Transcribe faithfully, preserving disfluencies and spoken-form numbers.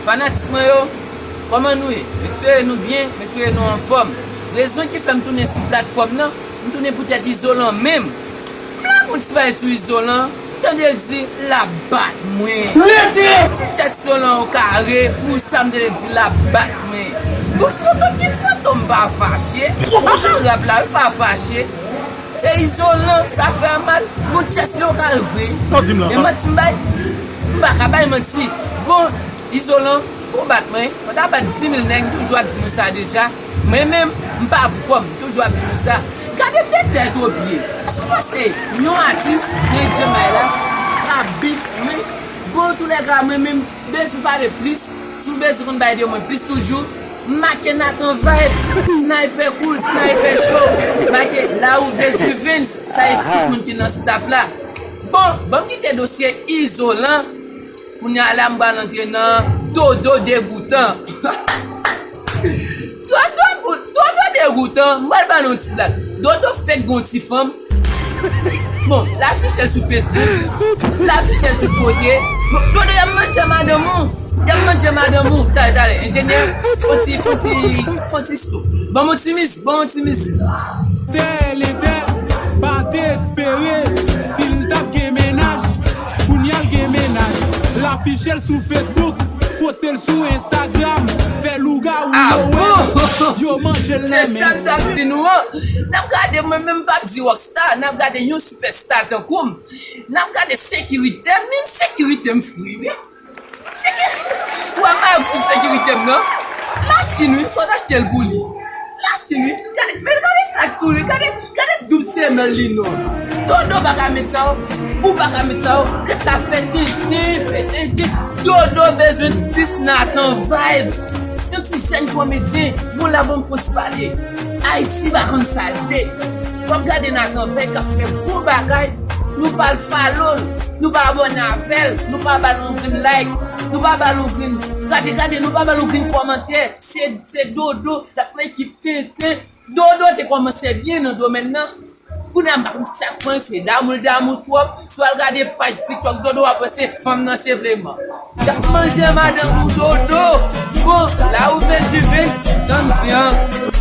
Fanatik mwen yo, kòman nou ye? M espere nou byen, m espere nou anfòm. Rezon ki fè m tounen sou platfòm nan, m tounen poutèt Izolan menm. M lage yon ti bagay sou Izolan, m tande l di l ap bat mwen. Ti chèch Izolan o kare, pou sa m tande l di l ap bat mwen. Bon, Fantom ki Fantom pa fache. Fantom rap la, wi, pa fache. Se Izolan, sa fè mal. Bon, chèch li o kare vre. Men manti m bay, m pa ka bay manti. Bon, Izolan, ou bat mwen, mwen ta bat dis mil nèg, m toujou ap di nou sa deja. Mwen menm, m pa pou kò m, m toujou ap di nou sa. Gade m de tèt o pye. Èske w panse yon atis nan Djamay la ka bif mwen? Bon, antoulèka, mwen menm, bezwen pale plis. Si w bezwen konn bagay de mwen plis toujou, make Nathan Vibe, Sniper Cool, Sniper Show, make La Rue Vejuvens, sa e tout moun ki nan staff la. Bon, ban m kite dosye Izolan. Kounye a la, m pral antre nan Dodo Degoutan. Dodo, Dodo Degoutan, m pral ba nou yon ti blag. Dodo fèk gon ti fanm. Bon, l afiche l sou Facebook, l afiche l tout kote. Bon, Dodo, y ap manje madanm ou. Y ap manje madanm ou. Talè, talè, enjenyè, fon ti, fon ti, fon ti stop. Ban m yon ti mizik, ban m yon ti mizik. Tèl entèl pa t espere si l t ap gen mennaj. Kounye a l gen mennaj. L afiche l sou Facebook, poste l sou Instagram, fè lougawou yo wè l, yo manje l nan men. Se sa m t ap di nou an. N ap gade, mwen menm m p ap di rockstar, n ap gade yon sipèsta tankou m. N ap gade sekirite m, menm sekirite m fri, wi. Seki-, w ap mayo sou sekirite m nan. Lachin, wi, m sot achte l pou li. Lachin, wi, gade, men gade sa k sou li, gade, gade doub semèl li non. Dodo pa ka met sa, ou pa ka met sa, ou ret la fè tenten, fè tenten. Dodo bezwen dis Nathan Vibe. Yon ti jèn komedyen, bon la bon m fon ti pale. Ayiti pa konn sa l vle. W ap gade Nathan Vibe k ap fè bon bagay. Nou pa l follow l, nou pa abòne avè l, nou pa ba l yon grenn like, nou pa ba l yon grenn, gade, gade, nou pa ba l yon grenn kòmantè. Se, se Dodo, l ap fè ekip tenten. Dodo te kòmanse byen nan domèn nan. Kounye a m pa konn sa k pran l, se damou l damou twòp. Si w al gade paj TikTok Dodo, w ap wè se fanm nan senpleman. Y ap manje madanm ou Dodo. Bon, la ou vin juvens, jan m di an.